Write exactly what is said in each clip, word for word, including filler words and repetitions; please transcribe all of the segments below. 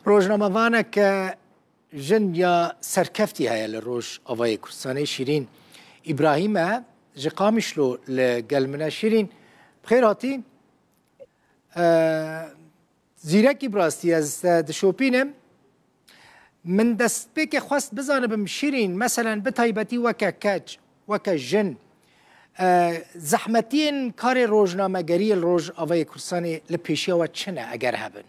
Rojnamevaneke jin ya serkeftî heye li Rojavayê Kurdistanê, Şîrîn Îbrahîm e, ji Qamişlo li gel min e. Şîrîn, bi xêr hatî. Ee, zîrekî bi rastî ez te dişopînim. Min destpêkê xwest bizanibim, Şîrîn, meselen bi taybetî weke keç, weke jin, e, zehmetiyên karê rojnamegeriyê li Rojavayê Kurdistanê li pêşiya we çi ne eger hebin?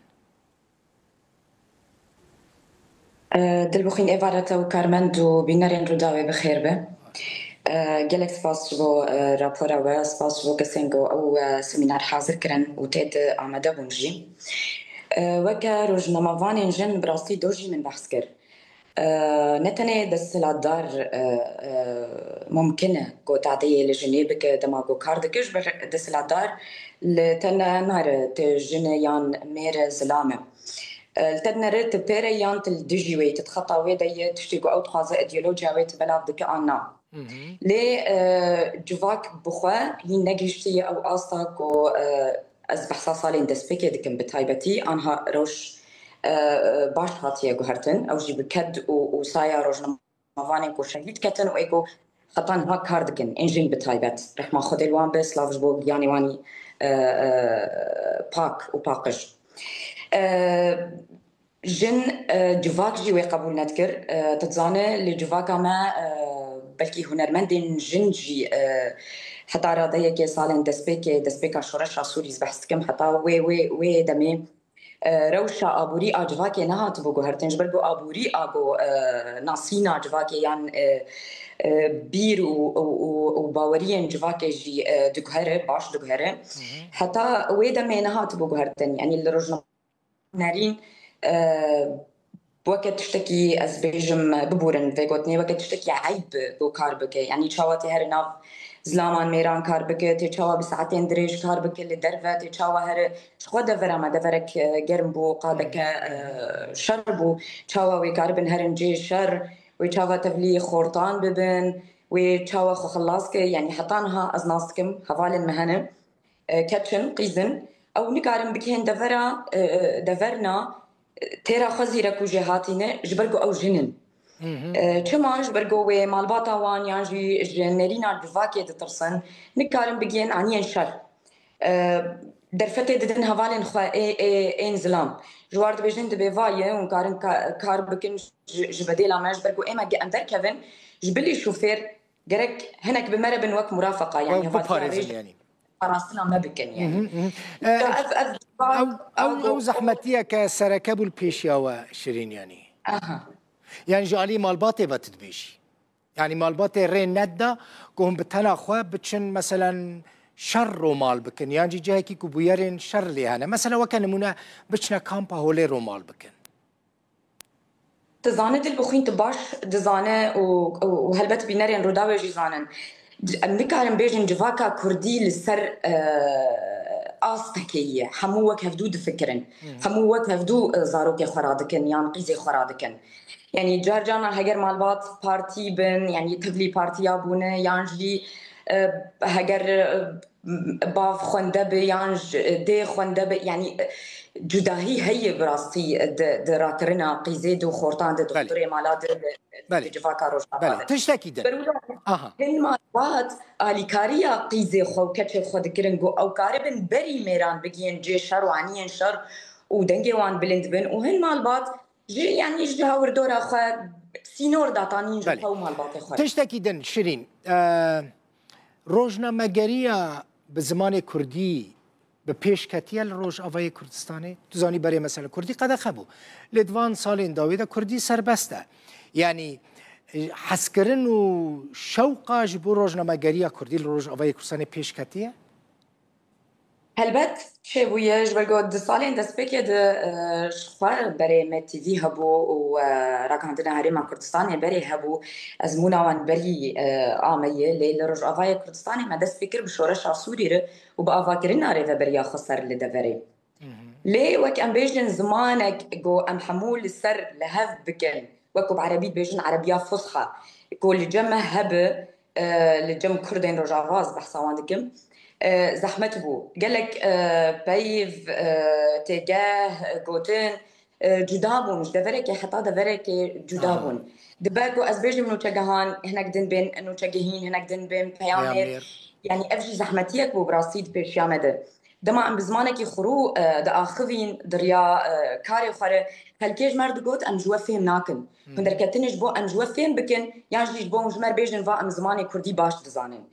E, Dilbixwîn, êvara te û karmend û bînerên Rûdawê bi xêr be. E, gelek spas ji bo, e, rapora we, spas ji bo kesên ku ew, e, semînar hazir kirin û tê de amade bûn jî. E, weke rojnamevanên jin bi rastî do jî min behs kir. E, ne tenê desthilatdar, e, e, mumkin e ku tadeyê li jinê bike dema ku kar dike, ji ber desthilatdar li te ne nare tu jin e yan mêr e, zilam e. E, li te dinere tu pêr e yan tu li dijî wê yî, tu di xeta wê de yî, tiştê ku ew dixwaze, îdeolojiya wê tu belav dike an na. Lê, e, civak bi xwe hîn negihiştiye ew asta ku, e, ez behsa salên destpêkê dikim bi taybetî, anha rewş, e, e, baş hatiye guhertin. Ew jî bi ked û, û saya rojnamevanên ku şehîd ketin û ê ku heta niha kar dikin, ên jin bi taybet. Rehma Xwedê li wan be, silav ji bo giyanê wan î, e, e, pak û paqij. E, Jin, e, civak jî wê qebûl nedikir. E, tu dizane, li civaka me, e, belkî hunermendên jin jî, e, heta radeyekê salên destpêkê, destpêka şoreşa Sûrî ez behs dikim, heta wê, wê, wê demê, e, rewşa aborî a civakê nehatibû guhertin. Ji ber ku aborî a ku, e, nasîna civakê yan, e, e, bîr û, û, û, û baweriyên civakê jî, e, diguhere, baş diguhere. Heta wê demê nehatibû guhertin. Yanî li rojname Nerîn, e, weke tiştekî, ez bêjim, bibûrin vê gotinê, weke tiştekî eyb ku kar bike. Yanî çawa tê here nav zilaman mêran kar bike, tê çawa bi saetên dirêj kar bike li derve, tê çawa here ji xwe devera me deverek, e, germ bû, qadeke, e, şer bû, çawa wê karibin herin cê şer, wê çawa tevlî xortan bibin, wê çawa xwe xilas ke, yanî heta niha ez nas dikim, hevalên me hene. E, keç in, qîz in, ew nikarin bigihên devera, e, e, deverna, e, têra xwe zîrek û jêhatî ne, ji ber ku ew jin in. E, çima? Ji ber ku wê malbata wan yan jî ji nerîna civakê ditirsin, nikarin bigihên aniyên şer. E, derfetê didin hevalên xwe ê, ê, ên zilam. Ji war dibêjin dibê va ye hûn karin ka-, kar bikin ji, ji bedêla me, ji ber ku ê me ge-, em derkevin, ji bilî şofêr gerek hinek bi me re bin wek murafeqa, yanî Ew hevaltiya biparêzin rêj yanî. Parastina me bikin, yanî. Mhm, mhm. E, Ya ev, ev, ew, ew, ew, ew zehmetiyeke sereke bû li pêşiya we, Şirîn, yanî. Aha. Yanî ji alî malbatê ve tu dibêjî. Yanî malbatê rê nedda ku hûn bi tena xwe biçin, meselen, şer romal bikin, yan jî cihekî ku bûyerên şer lê hene. Mesela weke nimûne biçine kampa holê romal bikin. Dizane Dilbixwîn, tu baş dizane û, û, û helbet bînerên Rûdawê jî zanin. Em nikarin bêjin civaka kurdî li ser, e, astekê ye. Hemû wek hevdû difikirin. Hemû wek hevdû, e, zarokê xwe radikin yan qîzê xwe radikin. Yanî car carna heger malbat partî bin, yanî tevlî partiya bûne yan jî, e, heger, e, bav xwende be yan ji dê xwende be, yanî, e, cudahî heye bi rastî, e, di, di rakirina qîzê de û xortan de, di Belê. Xudurê mala de, Belê. Di civaka Rojava Belê. De. Tiştekî din. Berwila Aha. Hin malbat alîkariya qîzê xwe û keçê xwe dikirin ku ew karibin berî mêran bigihên cê şer û aniyên şer û dengê wan bilind bin û hin malbat ji, yanî ji hawirdora xwe sînor datanîn ji Belê. Xwe û malbatê xwe. Tiştekî din, Şirîn. E, Rojnamegeriya bi zimanê kurdî bi pêş ketiye li Rojavayê Kurdistanê? Tu zanî berê mesela kurdî qedexe bû. Lê di van salên dawî de kurdî serbest e. Yanî, e, hezkirin û şewqa ji bo rojnamegeriya kurdî li Rojavayê Kurdistanê pêş ketiye? Helbet çêbûye, ji ber ku di salên destpêkê de, e, ji xwe berê Me T V hebû û, e, ragihandina Herêma Kurdistanê berê hebû, ezmûna wan berî, e, ameye, lê li Rojavayê Kurdistanê me dest pê kir bi şoreşa Sûrî re û bi avakirina rêveberiya xweser li deverê. Lê wek em bêjin zimanek ku em hemû li ser li hev bikin, wek ku bi erebî dibêjin erebiya fusha, ku li cem me hebe, e, li cem Kurdên Rojava ez behsa wan dikim, e, zehmet bû. Gelek, e, peyv, e, têgeh, gotin, e, cuda bûn, ji deverekê heta deverekê cuda bûn. Dibe ku ez bêjim nûçegehan hinek din bên nûçegehîn, hinek din bên peyamnêr. Peyamnêr. Yanî ev jî zehmetiyek bû bi rastî di pêşiya me de. Dema em bi zimanekî xurû, e, diaxivîn, di riya, e, karê xwe re, xelkê ji me re digot, em ji we fêm nakin. Hûn derketinê ji bo em ji we fêm bikin, yan jî ji bo hûn ji me re bêjin, va em zimanê kurdî baş dizanin.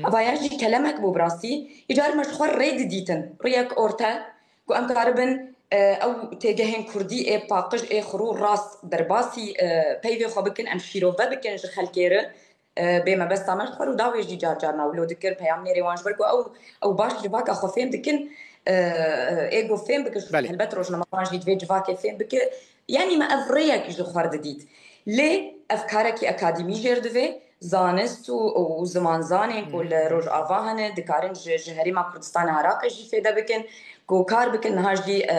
Eva ya jî kelemek bû bi rastî. Îcar me ji xwe rê didîtin, riyek orte, ku em karibin, e, ew têgehên kurdî ê paqij, ê xurû rast derbasî, e, peyvê xwe bikin, em şîrove bikin ji xelkê re, e, bê mebesta me ji xwe re û dawê jî car carna wilo dikir, peyamnêrê wan ji ber ku ew, ew baş civaka xwe fêm dikin, e, e, ê ku fêm bike, Belê. Helbet rojnamevan jî divê civakê fêm bike. Yanî me ev rêyek ji xwe re didît. Lê ev karekî akademî jê re divê, zanist û, û zimanzanên ku li Rojava hene, dikarin ji, ji Herêma Kurdistana Iraqê jî fêde bikin, ku kar bikin. Niha jî, e,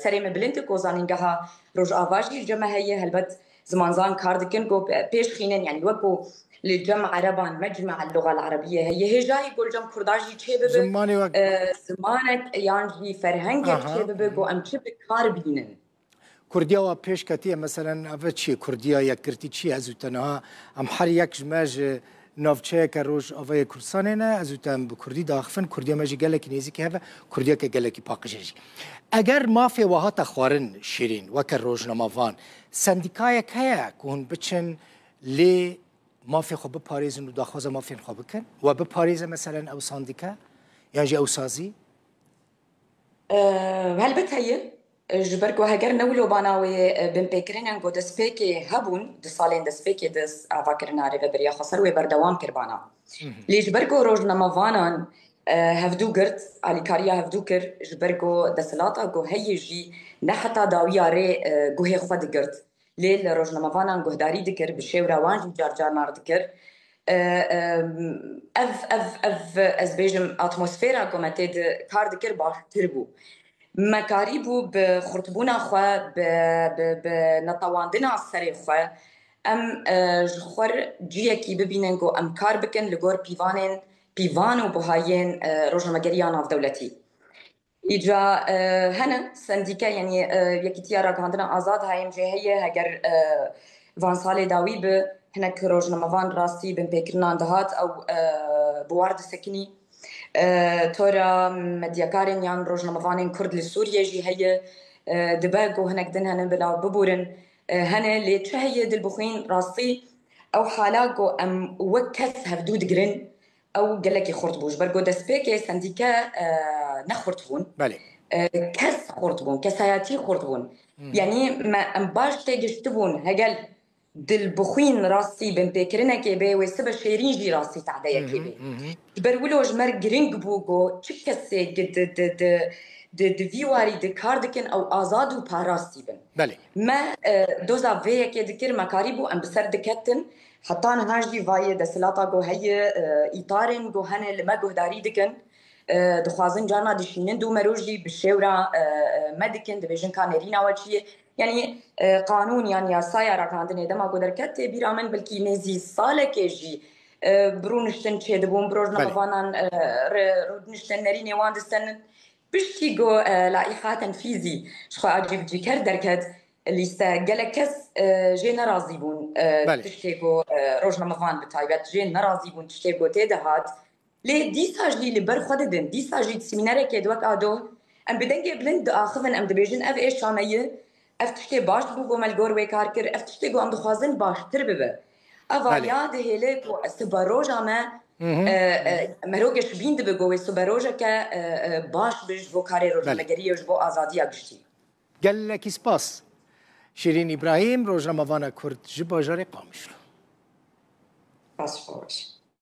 serê me bilind e ku zanîngeha Rojava jî ji cem me heye. Helbet zimanzan kar dikin ku pêş xînin, yanî wek ku li cem ereban Mecmea Luga Erebiye heye, hêjayî ku li cem kurda jî çêbibe. Zimanê wek E, zimanek yan jî ferhengek Aha. çêbibe ku em çi bi kar bînin. Kurdiya wa pêş ketiye, meselen, ev çi ye? Kurdiya yekgirtî çi ye? Ez û te niha em her yek ji me ji navçeyeke Rojavayê Kurdistanê ne, ez û te em bi Kurdî diaxifin, Kurdiya me jî gelekî nêzîkî hev e, Kurdiyeke gelekî paqij e jî. Eger mafê we hate xwarin, Şîrîn, weke rojnamevan, sendîkayek heye ku hûn biçin lê mafê xwe biparêzin û daxwaza mafên xwe bikin? We biparêze, meselen, ew sandîke yan jî ew sazî? E, helbet heye. Ji ber ku heger ne wilo bana wê, e, binpêkirinên ku destpêkê hebûn, di salên destpêkê de avakirina rêveberiya xweser wê berdewam kir bana. Lê ji ber ku rojnamevanan, e, hevdû girt, alîkariya hevdû kir, ji ber ku desthilata ku heye jî ne heta dawiya rê, e, guhê xwe digirt. Lê li rojnamevanan guhdarî dikir, bi şêwra wan jî car carna re dikir. E, e, ev, ev, ev, ez bêjim, atmosfera ku me tê de kar dikir baştir bû. Me karîbû bi xurtbûna xwe, bi, bi, bi netewandina serê xwe, em, e, ji xwe re ciyekî bibînin ku em kar bikin li gor pîvanên, pîvan û buhayên, e, rojnamegeriya navdewletî. Îca, e, hene sendîke, yanî, e, Yekîtiya Ragihandina Azad, H M J, heye, heger, e, van salê dawî bi hinek rojnamevan rastî binpêkirinan dihat, ew, e, bi war disekinî. E, tora medyakarên yan rojnamevanên Kurd li Sûriyê jî heye. E, dibe ku hinek din hene bila bibûrin. E, hene, lê çi heye dilbixwîn rastî ew hala ku em wek kes hevdû digirin, ew gelekî xurt bû. Ji ber ku destpêkê sendîke, e, ne xurt bûn. Belê. E, kes xurt bûn, kesayetî xurt bûn. Yanî me, em baş têgiştibûn, hegel dilbixwîn rastî binpêkirinekê bê, wê sibe şêrîn jî rastî tehdeyekê bê. Ji ber wilo ji me re giring bû ku çi kesê di, di, di, di, di, di vî warî de kar dikin, ew azad û parastî bin. Belê. Me, e, doza vê yekê dikir, me karîbû em bi ser diketin. Heta niha jî vayê desthilata ku heye, e, îtarên ku hene li me guhdarî dikin. E, dixwazin carna dişînin dû mero jî bi şêwra, e, e, me dikin, dibêjin ka nêrîna we çi ye. Yanî, e, qanûn yan yasaya ragihandinê dema ku derket tê bîra min, belkî nêzî salekê jî, e, bi rûniştin çêdibûn, bi Belê. rojnamevanan, e, re, rûniştin nerînê wan distenin. Piştî ku, e, laîha tenfîzî ji xwe a cîbicîker derket, lîste gelek kes, e, jê nerazî bûn, e, Belê. tiştê ku, e, rojnamevan bi taybet jê nerazî bûn tiştê ku tê de hat. Lê dîsa jî li ber xwe didin, dîsa jî di semînerekê de wek a doh, em bi dengê bilind diaxivin, em dibêjin ev êşa me ye, ev tiştê baş bû ku me li gor wê kar kir, ev tiştê ku em dixwazin baştir bibe. Eva Belê. ya dihêle ku siberoja me, Hı hı. e, e, merogê şibîn dibe ku wê siberojeke, e, e, baş be ji bo karê Belê. rojnamegeriyê û ji bo azadiya giştî. Gelekî spas. Şîrîn Îbrahîm, rojnamevana Kurd ji bajarê Qamişlo. Spas ji bo we jî.